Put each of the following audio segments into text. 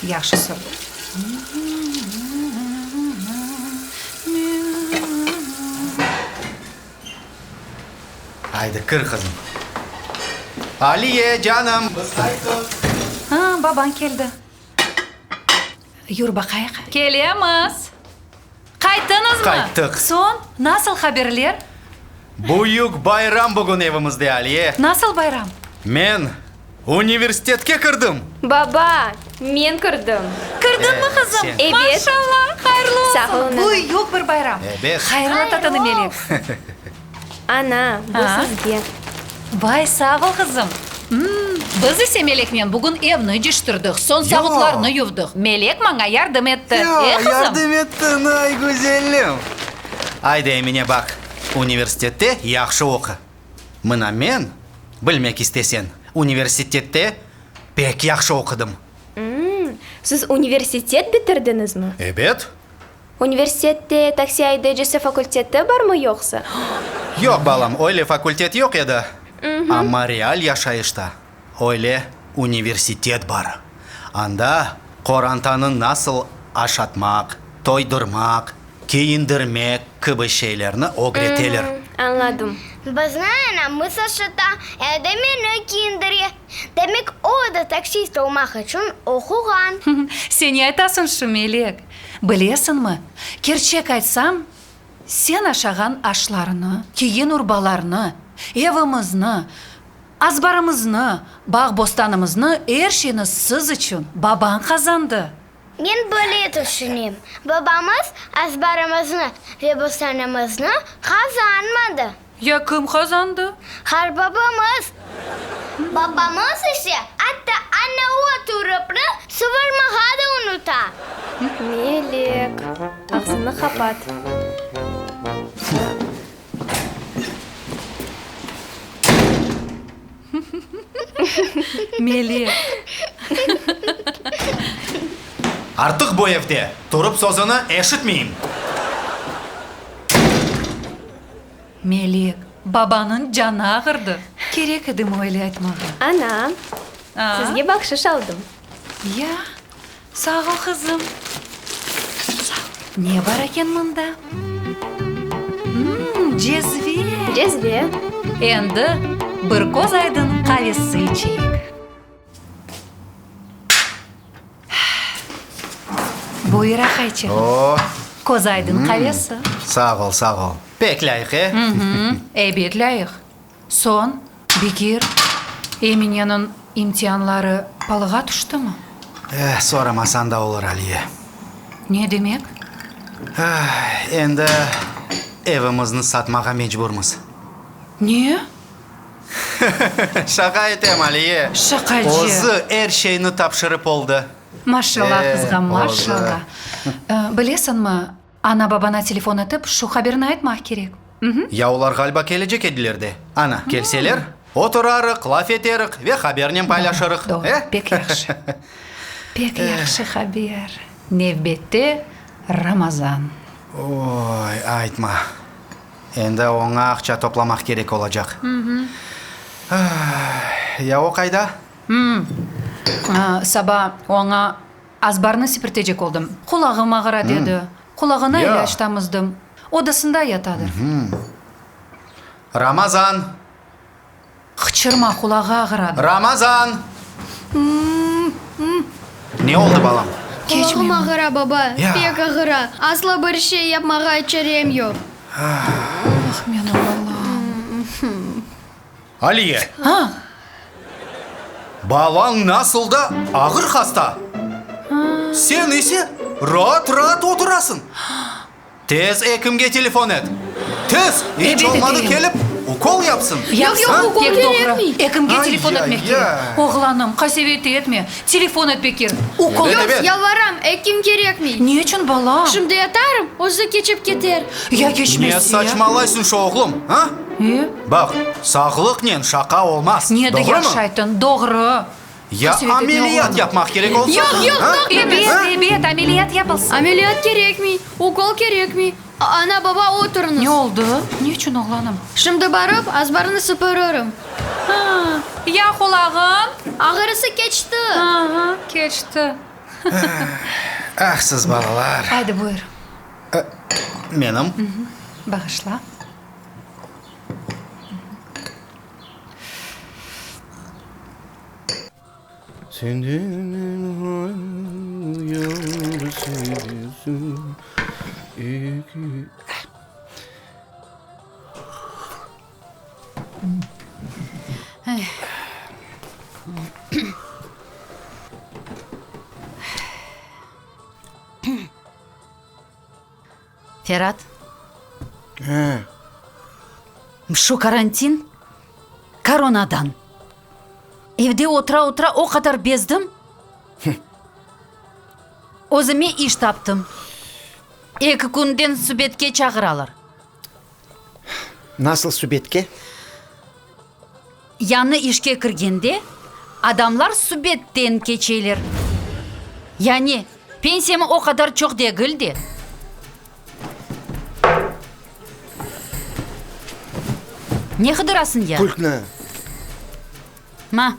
Yahşı sür. Aydı, kir, qızım. Aliye, canım, biz qayttıq. A, babañ keldi. Yur baqayıq. Kelemiz. Qayttıñızmı? Qayttıq. Soñ, nasıl haberler? Büyük bayram bugün evimizde, Aliye. Nasıl bayram? Men universitetke kirdim. Baba, men kirdim. Kirdiñmi, qızım? Ebet. Maşallah, hayırlı olsun. Sağ ol, ana. Büyük bir bayram. Ebet. Hayırlı tatanı, Melek. Ana, bu sizge. Vay, sağ ol, qızım. Biz ise Meleknen bugün evni cıştırdıq, soñ savutlarnı yuvdıq. Melek maña yardım etti. E, qızım? Yardım ettiñ, ay, güzelim. Ayda, Emine, baq, universitette yahşı oqu. Mına men, bilmek istesen, universitette pek yahşı oqudım. Siz universitet bitirdiñizmi? Ebet. Universitette taksi aydaycısı fakulteti barmı yoqsa? Yoq, balam, öyle fakultet yoq edi. Amma real yaşayışta öyle universitet bar. Anda qorantanı nasıl aşatmaq, toydurmaq, kiyindirmek kibi şeylerni ögreteler. Añladım. Bizni anamız aşata, evde meni kiyindire. Demek, o da taksist olmaq içün oquğan. Sen ne aytasıñ şu, Melek? Bilesiñmi, kerçek aytsam, sen aşağan aşlarnı, kiygen urbalarnı, evimizni, azbarımıznı, bağ-bostanımıznı, er şeyni siz içün babañ qazandı. Men böyle tüşünem, babamız azbarımıznı ve bostanımıznı qazanmadı. Ya kim qazandı? Qarbabamız. Babamız ise atta ana oturıpnı suvurmağa da unuta. Melek, ağzını qapat. Melek. Artıq bu evde turıp sözüni eşitmeyim. Melek, babanıñ canı ağırdı. Kerek edimi öyle aytmağa? Ana, sizge bahşış aldım. Ya, sağ ol, qızım. Sağ ol. Ne bar eken mında? Mmm, cezve! Cezve. Endi bir köz aydın qavesi içeyik. Buyur, aqayçığım. Köz aydın qavesi. Sağ ol, sağ ol. Pek lâyıq, e? Ebet, lâyıq. Soñ, Bekir, Emineniñ imtianları palığa tüştimi? Eh, soramasañ da olur, Aliye. Ne demek? Endi evimizni satmağa mecburmız. Ne? Şaqa etem, Aliye. Şaqacı. Özü er şeyni tapşırıp oldı. Maşallah qızğa, maşallah. Bilesiñmi, ana-babana telefon etip, şu haberni aytmaq kerek. Ya olar ğaliba kelecek ediler de. Ana, kelseler, oturarıq, laf eteriq ve habernen paylaşırıq. Doğru, pek yahşı. Pek yahşı haber. Nevbette Ramazan. Oy, aytma. Endi oña aqça toplamaq kerek olacaq. Ya o qayda? Saba oña azbarnı sipirtecek oldım. Qulağım ağıra dedi. Qulağına ilâc tamızdım. Odasında yatadır. Ramazan! Qıçırma, qulağı ağıradır. Ramazan! Ne oldı, balam? Qulağım ağıra, baba, pek ağıra. Asla bir şey yapmağa çarem yoq. Ah, menim balam. Aliye! A? Balañ nasıl da ağır hasta. Sen ise raat-raat oturasıñ. Tez ekimge telefon et! Tez! İç olmadı kelip, ukol yapsın! Yoq, yoq, ukol kerekmey! Ekimge telefon etmek kerek! Oğlanım, qasevet etme, telefon etmek kerek, ukol. Yoq, yalvaram, ekim kerekmey! Ne içün, balam? Şimdi yatarım, özü keçip keter. Ya keçmese? Ne saçmalaysıñ şu, oğlum, a? E? Baq, sağlıqnen şaqa olmaz, Ne de doğrumı? yahşı ayttın, doğru. Ya ameliyat yapmaq kerek olsa? Yoq, yoq, doktor! Ebet, ebet, ameliyat yapılsın. Ameliyat kerekmey, ukol kerekmey. Ana, baba, oturıñız. Ne oldı? Ne içün, oğlanım? Şimdi barıp, azbarnı sıpırırım. Ya qulağıñ? Ağrısı keçti. Aha, keçti. Ah, siz balalar. Aydı, buyur. Menim. Bağışla. Ferat. Şu karantin koronadan. Evde otura-otura o qadar bezdim. Özüme iş taptım. Eki künden subetke çağıralar. Nasıl subetke? Yañı işke kirgende adamlar subetten keçeler. Yani, pensiyam o qadar çoq degil de. Ne qıdırasıñ ya? Pultnı. Ma.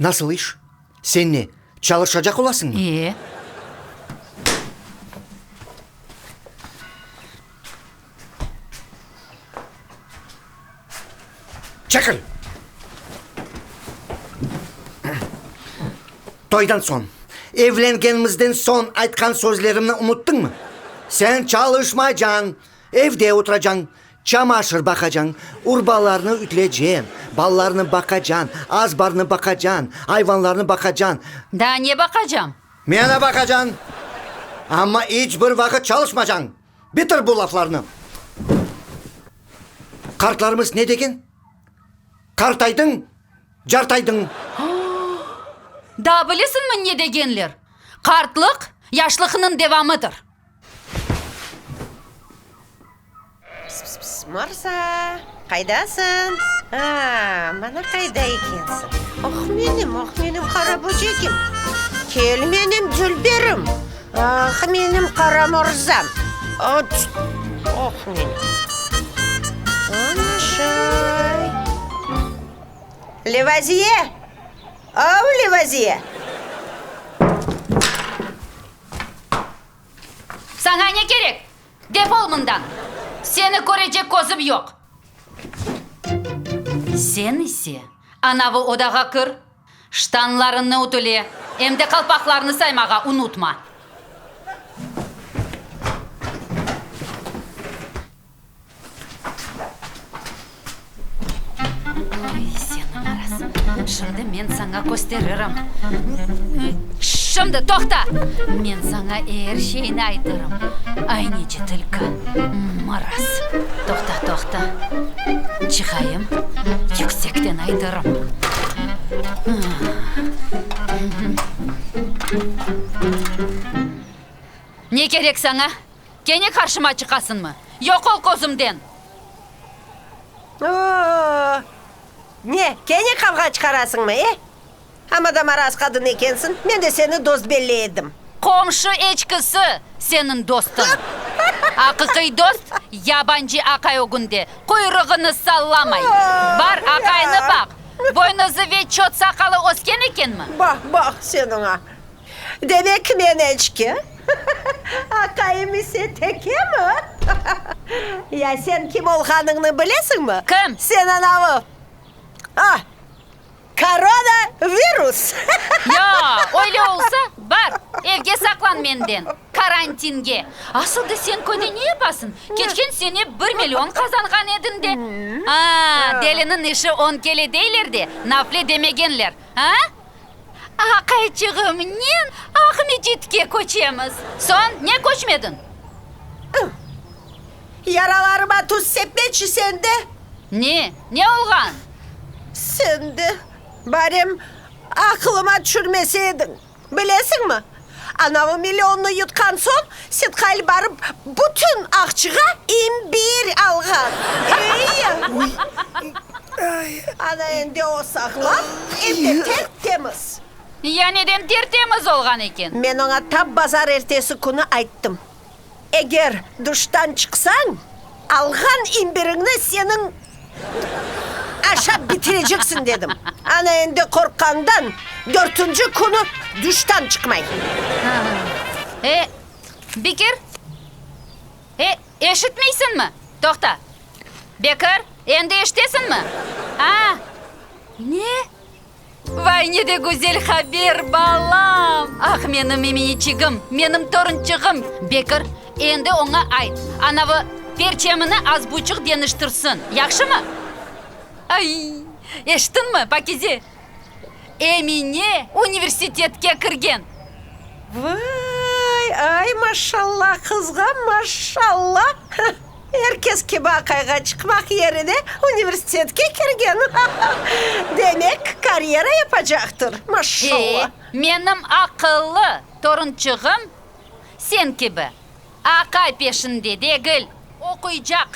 Nasıl iş? Sen ne, çalışacaq olasıñmı? E. Çekil! Toydan soñ, evlengenimizden soñ aytqan sözlerimni unuttıñmı? Sen çalışmaycañ, evde oturacañ, çamaşır baqacañ, urbalarnı ütüleceñ, balalarnı baqacañ, azbarnı baqacañ, ayvanlarnı baqacañ. Daa ne baqacam? Meni baqacañ, amma iç bir vaqıt çalışmacañ. Bitir bu laflarnı! Qartlarımız ne degen? Qartaydıñ, cartaydıñ. Daa bilesiñmi ne degenler? Qartlıq, yaşlıqnıñ devamıdır. Pıs-pıs-pıs, Mırza, qaydasıñ? A, mana qayda ekensiñ! Oh, menim, oh, menim qara böcekim! Kel, menim dülberim! Ah, menim qara mırzam! Oh, menim! Ana şay! Levaziye! Av, Levaziye! Saña ne kerek? Defol mından! Seni körecek közüm yoq! Sen ise anavı odağa kir, ştanlarıñnı ütüle, em de qalpaqlarnı saymağa unutma! Ay, seni maraz! Şimdi men saña kösteririm! Şimdi toqta! Men saña er şeyni aytırım, ayneci tilki, maraz! Toqta, toqta, çıqayım, yüksekten aytırım. Ne kerek saña? Kene qarşıma çıqasıñmı? Yoq ol közümden! O-o-o! Ne, kene qavğa çıqarasıñmı, e? Amma da maraz qadın ekensiñ, men de seni dost belley edim. Qomşu eçkisi seniñ dostıñ. Aqiqiy dost yabancı aqay ögünde quyruğını sallamay. Bar, aqaynı baq, boynuzı ve çot saqalı ösken ekenmi? Baq, baq sen oña. Demek men eçki, aqayım ise tekemi? Ya sen kim olğanıñnı bilesiñmi? Kim? Sen anavı, ah, koronavirus! Ya, öyle olsa, bar, evge saqlan menden, karantinge. Asıl da sen köyde ne yapasıñ? Keçken sene bir million qazanğan ediñ de. A, deliniñ işi on kele deyler de, nafle demegenler, a? Aqayçığımnen Aqmescitke köçemiz. Soñ, ne köçmediñ? Yaralarıma tuz sepmeçi sen de. Ne? Ne olğan? Sen de, barem, aqılıma tüşürmese ediñ. Bilesiñmi, anavı millionnı yutqan soñ, Setqayl barıp, bütün aqçığa imbir alğan. Ey! Ana endi o sağlam, em de ter-temiz. Ya neden ter-temiz olğan eken? Men oña tap bazar ertesi künü ayttım. Eger duştan çıqsañ. Alğan imbiriñni seniñ aşap bitireceksiñ dedim. Ana endi qorqqandan dörtünci künü duştan çıqmay. E, Bekir? E, eşitmeysiñmi? Toqta. Bekir, endi eşitesiñmi? A! Ne? Vay, ne de güzel haber, balam! Ah, menim Emineçigim, menim torunçığım! Bekir, endi oña ayt, anavı perçemini az buçuq deñiştirsin, yahşımı? Ay, eşittiñmi, Pakize? Emine universitetke kirgen! Vay, ay, maşalla, qızğa maşalla! Er kes kibi aqayğa çıqmaq yerine universitetke kirgen. Demek, karyera yapacaqtır, maşalla. E, menim aqıllı torunçığım sen kibi aqay peşinde degil, oquycaq.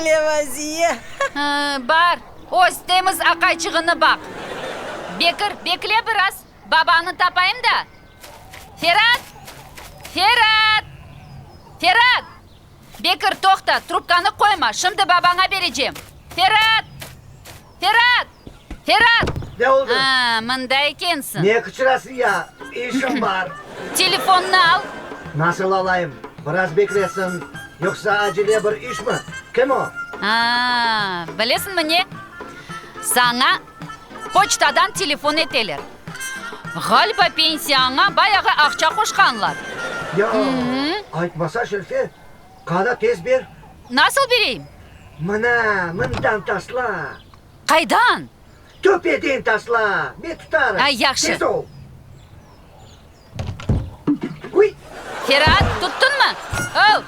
Levaziye. Bar, öz temiz aqayçığını baq. Bekir, bekle biraz, babanı tapayım da. Ferat! Ferat! Ferat! Bekir, toqta, trubkanı qoyma, şimdi babaña berecem. Ferat! Ferat! Ferat! Ne oldı? A, mında ekensiñ. Ne qıçırasıñ ya? İşim bar. Telefonnı al. Nasıl alayım? Biraz beklesin. Yoqsa acele bir işmi? Kim o? A, bilesiñmi ne? Saña poçtadan telefon eteler. Ğaliba pensiyaña bayağı aqça qoşqanlar. Ya, aytmasa, Şerife, qana tez ber. Nasıl bereyim? Mına, mından tasla. Qaydan? Töpeden tasla, men tutarım. Ay, yahşı. Tez ol. Uy! Ferat, tuttıñmı? Ow!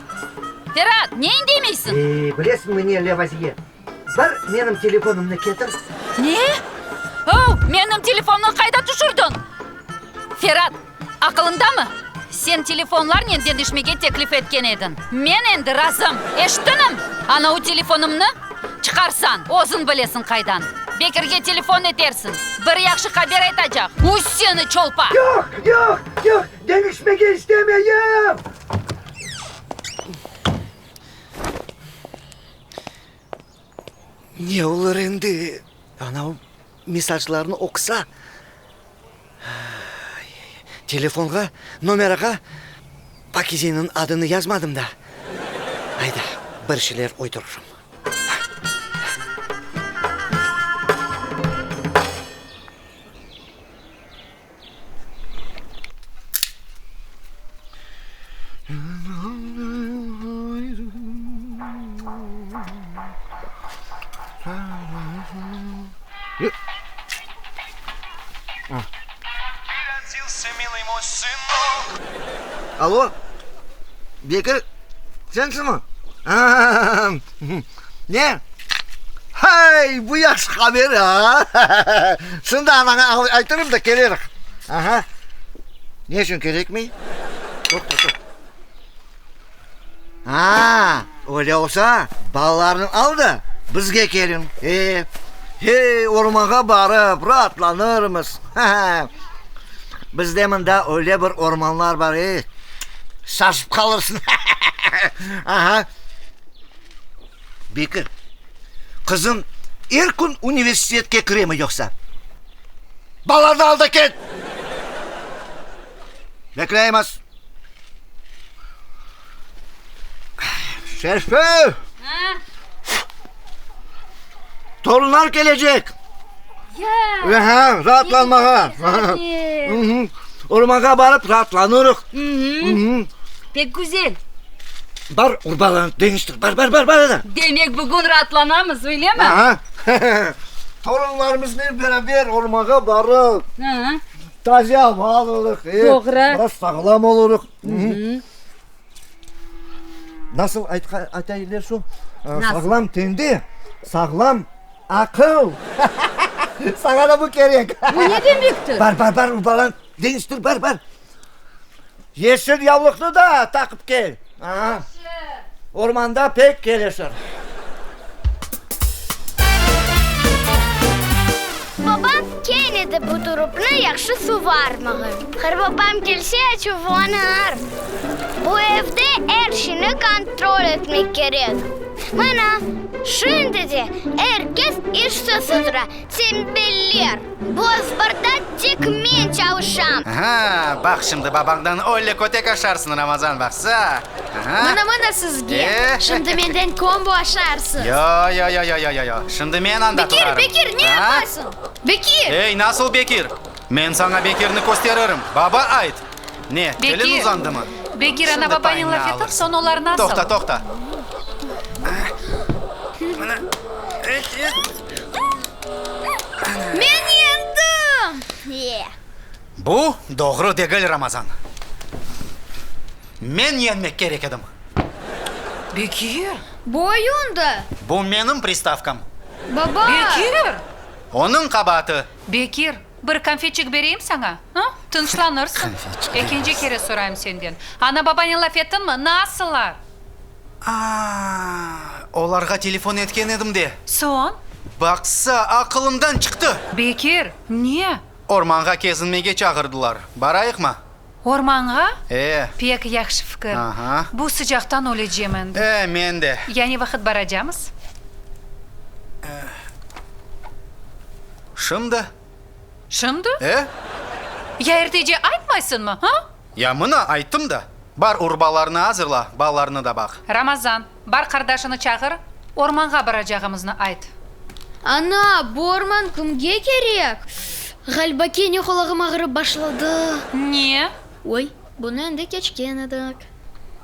Ferat, ne indemeysiñ? E, bilesiñmi ne, Levaziye? Bar, menim telefonımnı ketir. Ne? Ow, menim telefonımnı qayda tüşürdiñ? Ferat, aqılıñdamı? Sen telefonlarnen deñişmege teklif etken ediñ. Men endi razım. Eşittiñmi? Ana o telefonımnı çıqarsañ, özüñ bilesiñ qaydan. Bekirge telefon etersiñ, bir yahşı haber aytacaq. Uy seni, çolpa! Yoq, yoq, yoq, deñişmege istemeyim! Ne olur endi? Anavı mesajlarnı oqusa, telefonğa nomerağa Pakizeniñ adını yazmadım da. Ayda, bir şeyler uydurırım. Alo, Bekir, sensiñmi? Ne? Hay, bu yahşı haber, a! Şimdi anaña aytırım da kelerik. Aha. Ne içün kerekmey? Toqta, toqta. A, öyle olsa, balalarnı al da, bizge keliñ. E, hey, ormanğa barıp, raatlanırmız. Ha-ha! Bizde mında öyle bir ormanlar bar, ey, şaşıp qalırsıñ. Aha! Bekir, qızıñ er kün universitetke kiremi yoqsa? Balalarnı al da ket! Bekleymiz. Şerfe! Torunlar kelecek. Ya! Aha, raatlanmağa. Ormanğa barıp raatlanırıq. Pek güzel. Bar, urbalarnı deñiştir. Bar, bar, bar, bar, ana. Demek, bugün raatlanamız, öylemi? Aha. Torunlarımıznen beraber ormanğa barıp, taze ava alırıq. Doğru. Biraz sağlam olurıq. Nasıl aytaylar şu? Sağlam tende, sağlam aqıl. Saña da bu kerek. Bu ne demektir? Bar, bar, bar, urbalarnı deñiştir, bar, bar. Yeşil yavlıqnı da taqıp kel. Ormanda pek kelişir. Babam kene. Belki de bu turupnı yahşı suvarmağan. Qarbabam kelse açuvlanır. Bu evde er şeyni kontrol etmek kerek. Mına, şimdi de er kes işsiz otura, tenbeller. Bu azbarda tek men çalışam. Aha, baq şimdi babañdan öyle kötek aşarsıñ, Ramazan, baqsa. Aha. Mına, mına sizge. E. Şimdi menden kombo aşarsız. Yo, yo, yo, yo, yo, yo, yo. Şimdi men anda Bekir, turarım. Bekir, ne A? yapasıñ? Bekir! Ey, nasıl Bekir? Men saña Bekirni kösteririm. Baba, ayt! Ne, Bekir! tiliñ uzandımı? Bekir, Şimdi ana-babanen payıñnı laf etip, alırsıñ. soñ olar nasıl? Toqta, toqta. Men yendim! Bu doğru degil, Ramazan. Men yenmek kerek edim. Bekir! Bu oyun da! Bu menim pristavkam. Baba! Bekir! Onıñ qabaatı. Bekir, bir konfetçik bereyim saña, ı? Tınçlanırsıñ. Konfetçik Ekinci kere sorayım senden. Ana-babanen laf ettiñmi? Nasıllar? A, olarğa telefon etken edim de. Soñ? Baqsa, aqılımdan çıqtı. Bekir, ne? Ormanğa kezinmege çağırdılar. Barayıqmı? Ormanğa? E. Pek yahşı fikir. Aha. Bu sıcaqtan ölecem endi. E, men de. Ya ne vaqıt baracamız? Şimdi. Şimdi? E. Ya ertece aytmaysıñmı, ha? Ya mına, ayttım da. Bar, urbalarnı azırla, balalarnı da baq. Ramazan, bar qardaşını çağır, ormanğa baracağımıznı ayt. Ana, bu orman kimge kerek? Ğaliba kene qulağım ağırıp başladı. Ne? Oy, bunı endi keçken edik.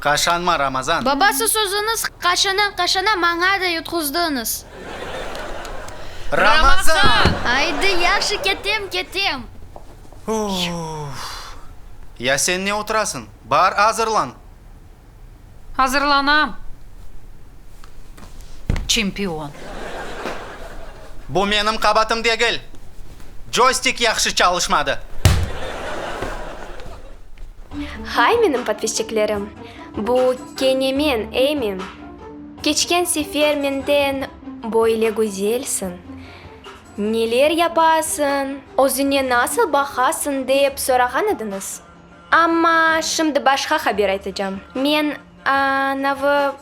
Qaşanma, Ramazan. Baba, siz özüñiz qaşana-qaşana maña da yutquzdıñız. Ramazan! Aydı, yahşı, ketem, ketem. Uf! Ya sen ne oturasıñ? Bar, azırlan! Azırlanam. Çempion. Bu menim qabatım degil. Coystik yahşı çalışmadı. Hay menim podpisçiklerim! Bu kene men, Emi. Keçken sefer menden böyle güzelsiñ, neler yapasıñ, özüne nasıl baqasıñ dep sorağan ediñiz. Amma şimdi başqa haber aytacam. Men, anavı,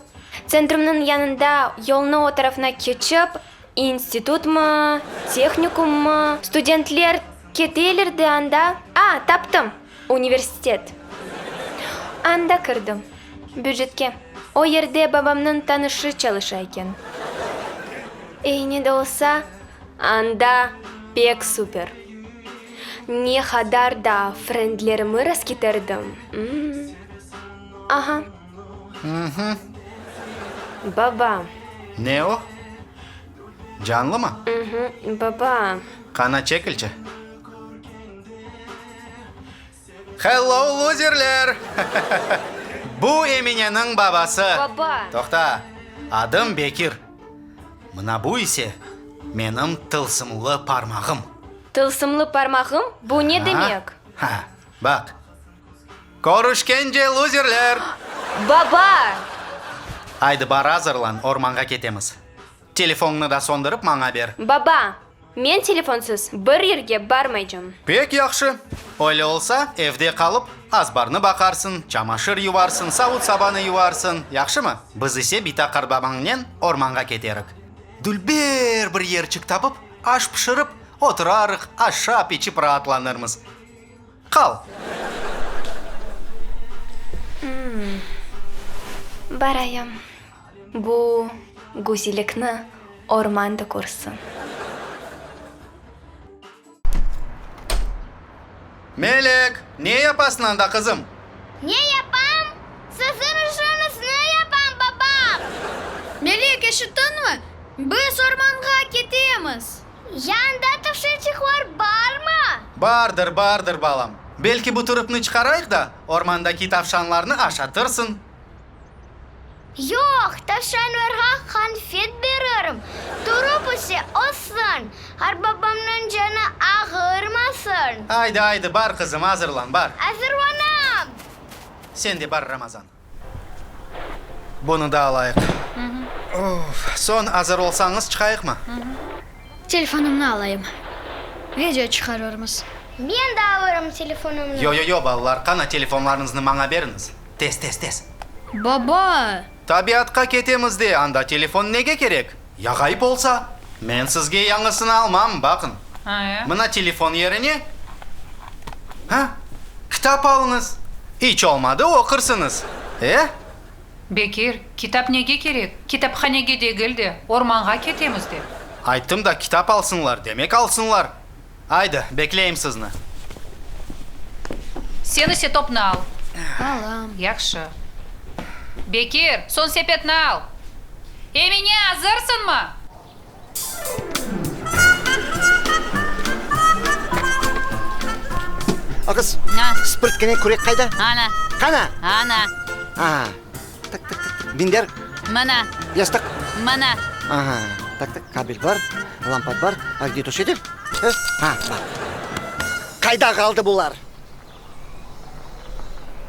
tsentrumnıñ yanında yolnı o tarafına keçip, institutmı, tehnikummu, studentler keteler de anda, a, taptım, universitet. Anda kirdim, bücetke. O yerde babamnıñ tanışı çalışa eken. Ey, ne de olsa, anda pek super. Ne qadar da frendlerimi rastketerdim. Aha. Baba. Ne o? Canlımı? Baba. Qana çekilçi. Hello, luzerler! Bu Emineniñ babası. Baba! Toqta, adım Bekir. Mına bu ise menim tılsımlı parmağım. Tılsımlı parmağım? Bu ne demek? Ha, baq. Körüşkence, luzerler! Baba! Aydı, bar azırlan, ormanğa ketemiz. Telefonıñnı da söndürip maña ber. Baba, men telefonsız bir yerge barmaycam. Pek yahşı. Öyle olsa, evde qalıp, azbarnı baqarsıñ, çamaşır yuvarsıñ, savut-sabanı yuvarsıñ, yahşımı? Biz ise bita qartbabañnen ormanğa keterik. Dülber bir yerçik tapıp, aş pişirip, oturarıq, aşap-içip raatlanırmız. Qal! Barayım. Bu güzellikni orman da körsin. Melek, ne yapasıñ anda, qızım? Ne yapam? Siziñ işiñizni yapam, babam! Melek, eşittiñmi? Biz ormanğa ketemiz! Ya anda tavşançıqlar barmı? Bardır, bardır, balam. Belki bu turupnı çıqarayıq da, ormandaki tavşanlarnı aşatırsıñ. Yoq, tavşanlarğa qanfet beririm, turıp ise olsun, qartbabamnıñ canı ağırmasın. Aydı, aydı, bar, qızım, azırlan, bar. Azırlanam. Sen de bar, Ramazan. Bunı da alayıq. Of, soñ azır olsañız, çıqayıqmı? Telefonımnı alayım. Video çıqarırmız. Men de alırım telefonımnı. Yo, yo, yo, balalar, qana telefonlarıñıznı maña beriñiz. Tez, tez, tez. Baba! Tabiatqa ketemiz de, anda telefon nege kerek? Ya ğayıp olsa? Men sizge yañısını almam, baqıñ. Mına telefon yerine, ha, kitap alıñız. İç olmadı oqursıñız, e? Bekir, kitap nege kerek? Kitaphanege degil de, ormanğa ketemiz de. Ayttım da, kitap alsınlar, demek alsınlar. Aydı, bekleyim sizni. Sen ise topnı al. Alam. Yahşı. Bekir, soñ sepetni al. Emine, azırsıñmı? Aqız, spirtkene kürek qayda? Ana. Qana? Ana. A, tak, tak, tak, tak. Minder? Mına. Yastıq? Mına. Aha, tak, tak, kabel bar, lampa bar, огнетушитель. Ha, bar. Qayda qaldı bular?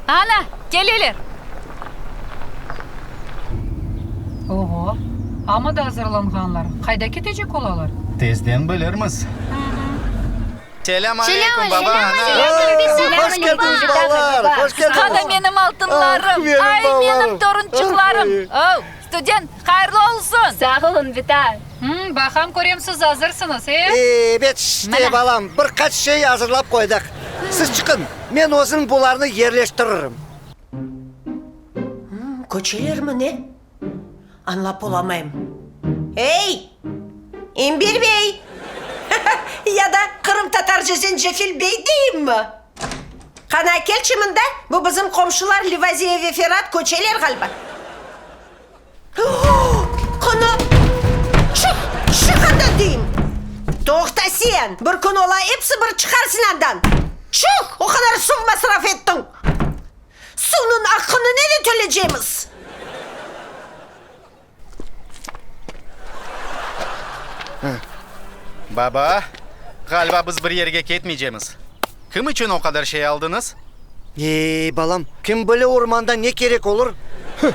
Ana, keleler! Oğo, amma da azırlanğanlar. Qayda ketecek olalar? Tezden bilirmiz. Selâm aleyküm, baba, ana. Hoş keldiñiz, balalar, hoş keldiñiz. Qana menim altınlarım, ay, menim torunçıqlarım. Ow, student, hayırlı olsun! Sağ olun, bita. Baqam, körem, siz azırsıñız, e? Ebet, işte, balam, bir qaç şey azırlap qoydıq. Siz çıqıñ, men özüm bularnı yerleştiririm. Köçelermi, ne? Añlap olamayım. Ey, İmbir bey! Ya da qırımtatarca Zencefil bey deyimmi? Qana, kelçi mında, bu bizim qomşular Livaziye ve Ferat köçeler ğaliba. Qana, çıq, çıq andan deyim! Toqta sen, bir kün ola episi bir çıqarsıñ andan! Çıq, o qadar suv masraf ettiñ! Suvnıñ aqqını nede tölecemiz? Baba, ğaliba biz bir yerge ketmeycemiz. Kim içün o qadar şey aldıñız? Ey, balam, kim bile ormanda ne kerek olur? Hıh!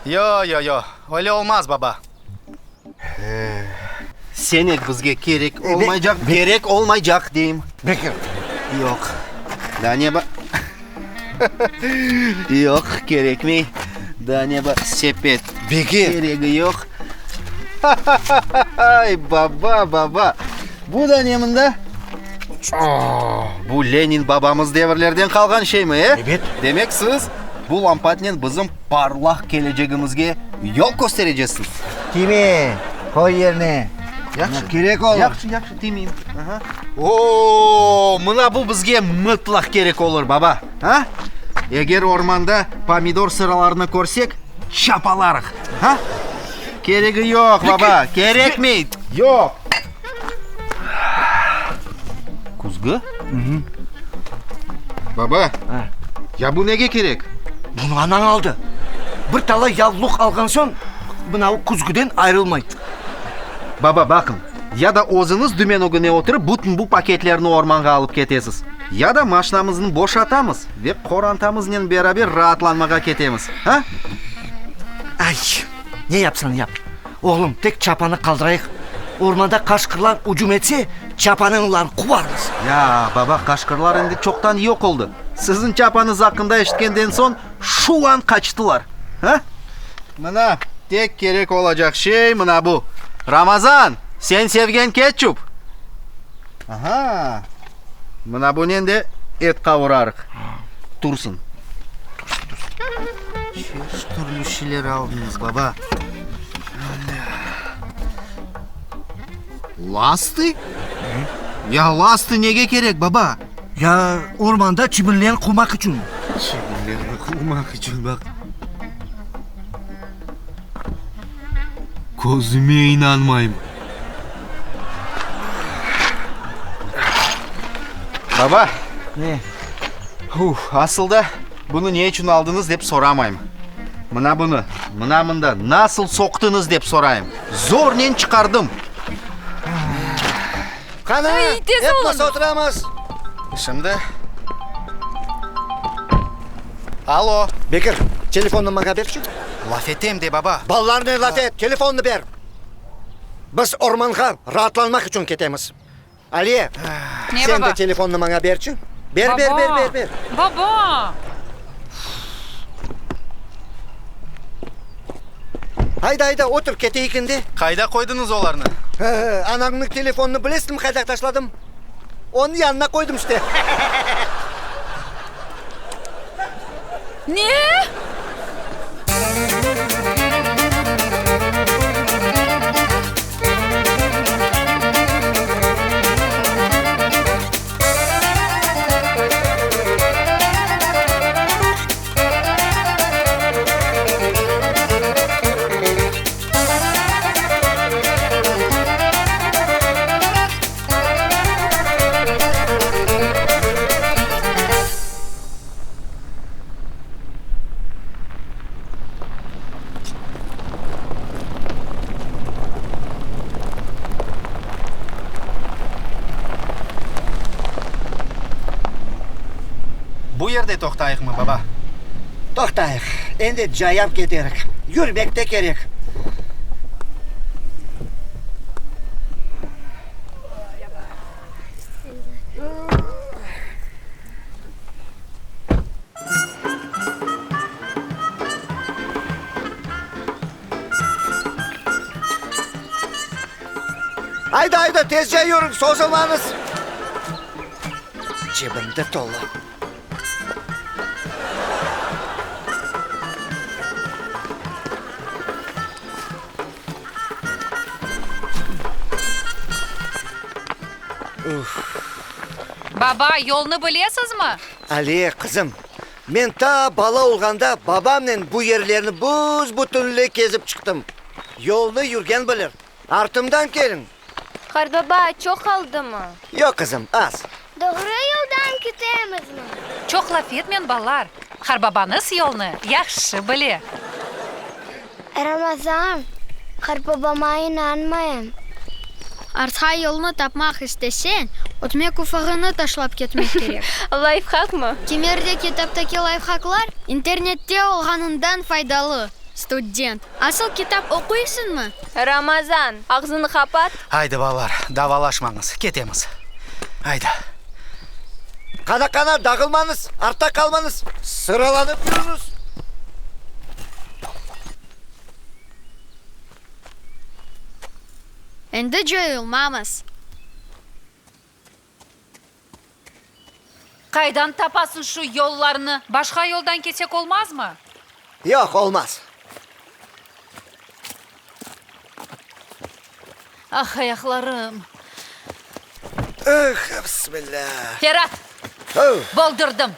Yo, yo, yo, öyle olmaz, baba. Senet bizge kerek olmaycaq, kerek olmaycaq, deyim. Bekir. Yoq. Daa ne bar? Yoq, kerekmey. Daa ne bar? Sepet. Bekir. Keregi yoq. Ay, baba, baba. Bu da ne mında? Bu Lenin babamız devirlerden qalğan şeymi, e? Ebet. Demek siz bu lampatnen bizim parlaq kelecegimizge yol kösterecesiñiz. Tiyme, qoy yerine. Yahşı. Kerek olur. Yahşı, yahşı, tiymeyim. Aha. Oo, mına bu bizge mıtlaq kerek olur, baba. Ha? Eger ormanda pomidor sıralarını körsek, çapalarıq. Ha? Keregi yoq, baba, kerekmey. Yoq. Küzgü? Baba, ya bu nege kerek? Bunı anañ aldı. Bir talay yavluq alğan soñ, mınavı küzgüden ayrılmay. Baba, baqıñ, ya da özüñiz dümen ögüne oturıp, bütün bu paketlerni ormanğa alıp ketesiz, ya da maşnamıznı boşatamız ve qorantamıznen beraber raatlanmağa ketemiz, ha? Ay, ne yapsañ yap, Oğlum, tek çapanı qaldırayıq. Ormanda qaşqırlar ücüm etse, çapanı olarnı quvarmız. Ya, baba, qaşqırlar endi çoqtan yoq oldı. Siziñ çapanıñız aqqında eşitkenden soñ, şu an qaçtılar. Ha? Mına, tek kerek olacaq şey mına bu. Ramazan, sen sevgen ketçup. Aha, mına bunen de et qavurarıq. Tursın. Tursın, tursın. Çeşit türlü şeyler aldıñız, baba. Lastı? Ya lastı nege kerek, baba? Ya ormanda çibinlerni quvmaq içün. Çibinlerni quvmaq içün, baq. Közüme inanmayım. Baba. Ne? Uf, asıl da bunı ne içün aldıñız dep soramayım. Mına bunı, mına mında nasıl soqtıñız dep sorayım. Zornen çıqardım. Qana, Ay, tez ep olun. masa oturamız. Şimdi. Alo. Bekir, telefonnı maña berçi. Laf etem de, baba. Balalarnen laf et, telefonnı ber. Biz ormanğa raatlanmaq içün ketemiz. Aliye, Ne, sen baba? de telefonnı maña berçi. Ber, ber, ber, ber, ber. Baba! Ayda, ayda, otur, keteyik endi. Qayda qoydıñız olarnı? Anañnıñ telefonnı bilesiñmi qayda taşladım? Onıñ yanına qoydım işte. Ne? Bu yerde toqtayıqmı, baba? Toqtayıq. Endi cayav keterik. Yürmek de kerek. Ayda, ayda, tezce yürüñ, sozulmañız. Cebim de tolu. Baba, yolnı bilesizmi? Aliye, qızım, men ta bala olğanda babamnen bu yerlerni büs-bütünley kezip çıqtım. Yolnı yürgen bilir. Artımdan keliñ. Qartbaba, çoq qaldımı? Yoq, qızım, az. Doğru yoldan ketemizmi? Çoq laf etmeñ, balalar. Qartbabañız yolnı yahşı bile. Ramazan, qartbabama inanmayım. Artqa yolnı tapmaq isteseñ, ötmek ufağını taşlap ketmek kerek. Layfhakmı? Kimerde kitaptaki layfhaklar internette olğanından faydalı, student. Asıl kitap oquysıñmı? Ramazan, ağzını qapat. Aydı, balalar, davalaşmañız, ketemiz. Aydı. Qana, qana, dağılmañız, artta qalmañız, sıralanıp yürüñiz. Endi coyulmamız. Qaydan tapasıñ şu yollarnı? Başqa yoldan ketsek olmazmı? Yoq, olmaz. Ah, ayaqlarım! Eh, bismillâ! Ferat! Öv! Boldurdım!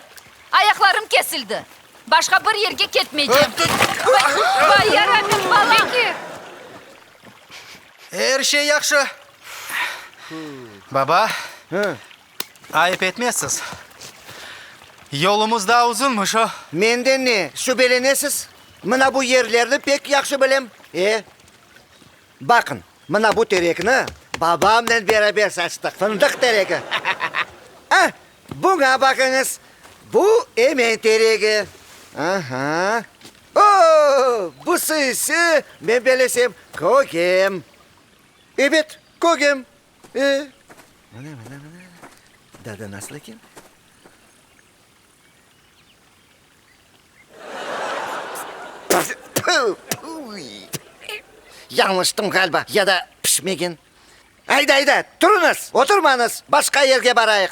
Ayaqlarım kesildi! Başqa bir yerge ketmeycem! Vay, vay, yarabbim, balam! Bekir! Er şey yahşı. Baba, ayıp etmezsiz. Yolumız daa uzunmış, o. Menden ne, şübelenesiz? Mına bu yerlerni pek yahşı bilem. E? Baqıñ, mına bu terekni babamnen beraber saçtıq, fındıq teregi. A, buña baqıñız, bu emen teregi. Aha. O, busı ise, men belesem, kögem. Ebet, kögem. E. Mına, mına, mına. Dadı nasıl eken? Yañlıştım ğaliba, ya da pişmegen. Ayda, ayda, turıñız, oturmañız, başqa yerge barayıq.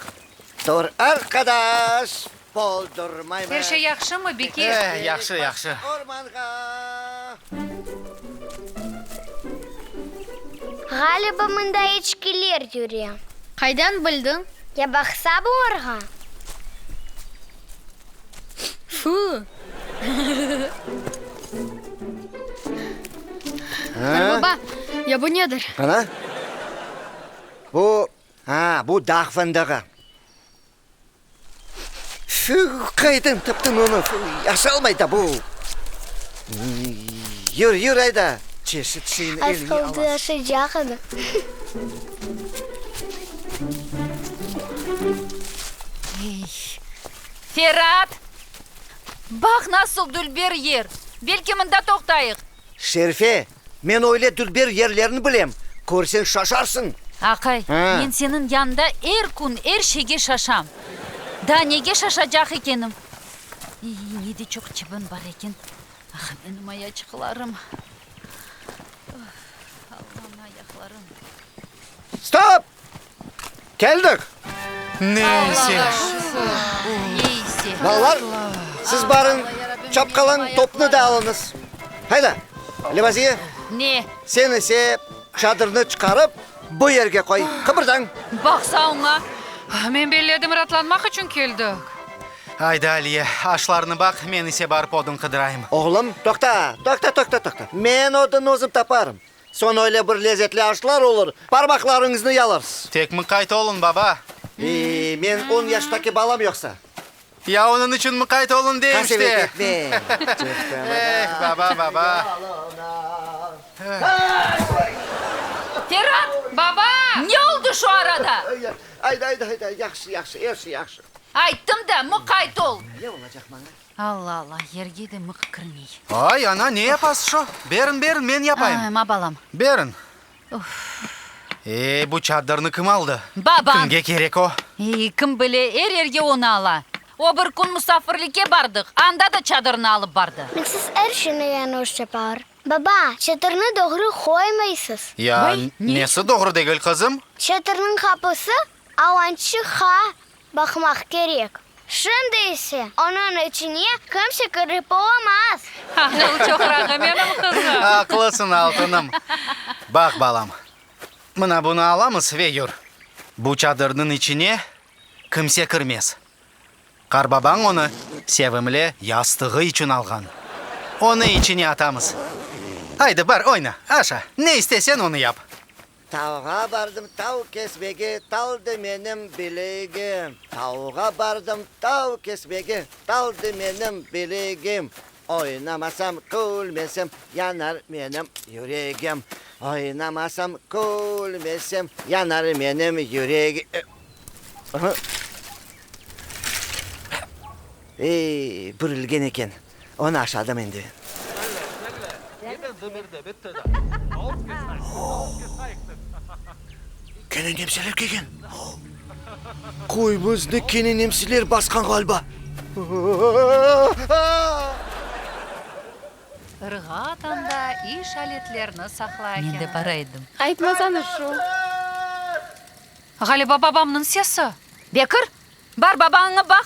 Tur, arqadaş, boldurmaymız. Er şey yahşımı, Bekir? E, yahşı, yahşı. Ormanğa. Ğaliba mında eçkiler yüre. Qaydan bildiñ? Ya baqsa bularğa? Fuu! Qartbaba, ya bu nedir? Qana? Bu, ha, bu dağ fındığı. Fuu, qaydan taptıñ onı? Fuu, aşalmay da bu. Yür, yür ayda, çeşit şeyni Az eliñe qaldı alasıñ. aşaycaq edi. Ferat! Baq, nasıl dülber yer! Belki mında toqtayıq? Şerife, men öyle dülber yerlerni bilem, körseñ şaşarsıñ. Aqay, men seniñ yanında er kün er şeyge şaşam. Daa nege şaşacaq ekenim? İy, ne de çoq çibin bar eken. Ah, menim ayaçıqlarım. Allam, ayaqlarım. Stop! Keldik! Neyse. Neyse. Balalar, siz barıñ, çapqalañ, topnı da alıñız. Hayda, Levaziye. Ne? Sen ise çadırnı çıqarıp, bu yerge qoy. Qıbırdañ. Baqsa oña. Men belledim, raatlanmaq içün keldik. Ayda, Aliye, aşlarnı baq, men ise barıp odun qıdırayım. Oğlum, toqta, toqta, toqta, toqta. Men odunnı özüm taparım. Soñ öyle bir lezetli aşlar olur, parmaqlarıñıznı yalarsız. Tek mıqayt oluñ, baba. E, men on yaştaki balam yoqsa. Ya onıñ içün mıqayt oluñ deyim işte. Qasevet etme. Eh, baba, baba. Ferat! Baba! Ne oldı şu arada? Ayda, ayda, ayda, yahşı, yahşı, er şey yahşı. Ayttım da, mıqayt ol. Ne olacaq maña? Alla, alla, yerge de mıq kirmey. Ay, ana, ne yapasız şo? Beriñ, beriñ, men yapayım. Ay, ma balam. Beriñ. E, bu çadırnı kim aldı? Babam. Kimge kerek o? Ey, kim bile, er yerge onı ala. O bir kün musafirlikke bardıq, anda da çadırnı alıp bardı. Mensiz er şeyni yañlış yapar. Baba, çadırnı doğru qoymaysız. Ya, nesi doğru degil, qızım? Çadırnıñ qapısı alançıqqa baqmaq kerek. Şimdi ise onıñ içine kimse kirip olamaz. Aqıl çoqrağı menim qızım. Aqlısıñ, altınım. Baq, balam, mına bunı alamız ve yür. Bu çadırnıñ içine kimse kirmez. Qarbabañ onı sevimli yastığı içün alğan. Onı içine atamız. Aydı, bar, oyna, aşa, ne isteseñ, onı yap. Tavğa bardım tav kesmege, taldı menim bilegim. Tavğa bardım tav kesmege, taldı menim bilegim. Oynamasam, külmesem, yanar menim yüregim. Oynamasam, külmesem, yanar menim yüregim. Ey, bürülgen eken. Onı aşadım endi. Kene nemseler kelgen. Köyümüzni kene nemseler basqan ğaliba. Irğat anda iş aletlerini saqlay eken. Men de bara edim. Aytmasañız şu. Ğaliba babamnıñ sesi. Bekir, Bar, babaña baq.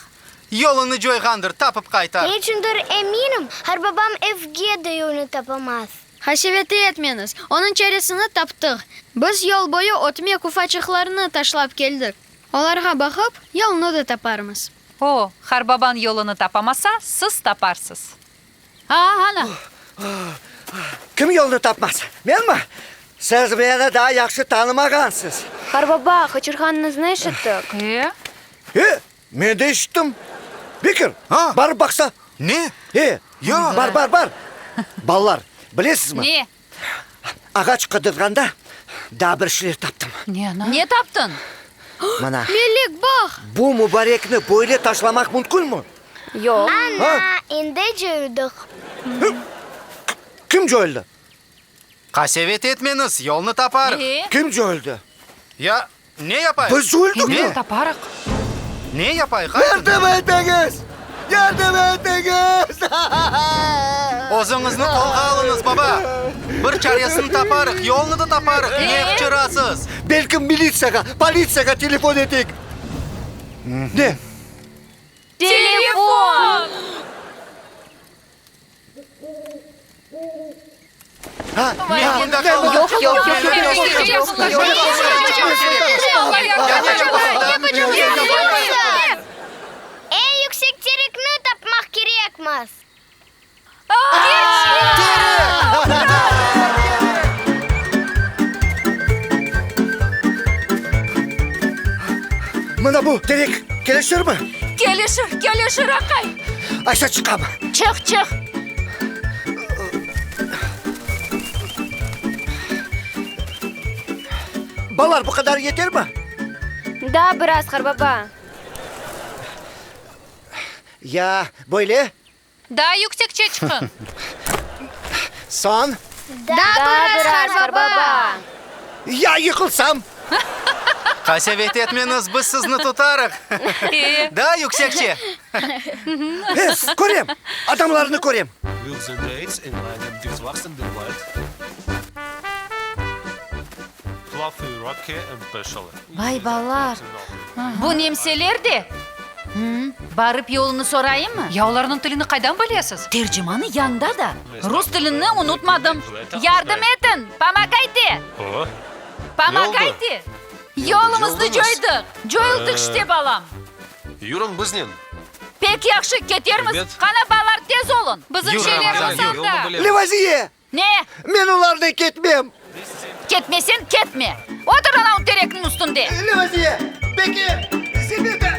Yolunı coyğandır, tapıp qaytar. Ne içündir eminim, qarbabam evge de yolnı tapamaz. Qasevet etmeñiz, onıñ çaresini taptıq. Biz yol boyu ötmek ufaçıqlarını taşlap keldik. Olarğa baqıp, yolnı da taparmız. O, qarbabañ yolunı tapamasa, siz taparsız. A, ana! Kim yolnı tapmaz? Menmi? Siz meni daa yahşı tanımağansız. Qarbaba, qıçırğanıñıznı eşittik. E? E, men de eşittim. Bekir, barıp baqsa. Ne? E, Yoq. Bar, bar, bar. Balalar, bilesizmi? Ne? Ağaç qıdırğanda daa bir şeyler taptım. Neni? Ne taptıñ? Mına. Melek, baq! Bu mubarekni böyle taşlamaq mümkünmi? Yoq. Ana, endi coyuldıq. Kim coyuldı? Qasevet etmeñiz, yolnı taparıq. E? Kim coyuldı? Ya, ne yapayıq? Biz coyuldıq mı? Ne taparıq? Ne yapayıq, aytıñ? Yardım etiñiz! Yardım etiñiz! Özüñizni qolğa alıñız, baba! Bir çaresini taparıq, yolnı da taparıq, ne qıçırasız? Belki militsiyağa, politsiyağa telefon eteyik? Ne? Telefon! Men mında qalmam. Yoq, yoq, yoq, yoq, yoq, yoq. Eñ yüksek terekni tapmaq kerekmiz. Mına bu terek kelişirmi? Kelişir, kelişir, aqay. Aysa çıqam. Çıq, çıq. Balalar, bu qadar yetermi? Daa biraz, qarbaba. Ya böyle? Daa yüksekçe çıqıñ. Soñ? Daa biraz, qarbaba. Ya yıqılsam? Qasevet etmeñiz, biz sizni tutarıq. Daa yüksekçe! He, körem, adamlarnı körem. Vay, balalar, bu nemseler de! Barıp yolunı sorayımmı? Ya olarnıñ tilini qaydan bilesiz? Tercimanı yanda da. Rus tilini unutmadım. Yardım etiñ! Pomogayte! Pomogayte! Yolumıznı coydıq! Coyuldıq işte, balam! Yürüñ biznen. Pek yahşı, ketermiz. Qana, balalar, tez olun! Bizim şeylerimiz anda. Levaziye! Ne? Men olarnen ketmem. Ketmeseñ, ketme. Otur anavı terekniñ üstünde. Levaziye! Bekir! Zibide!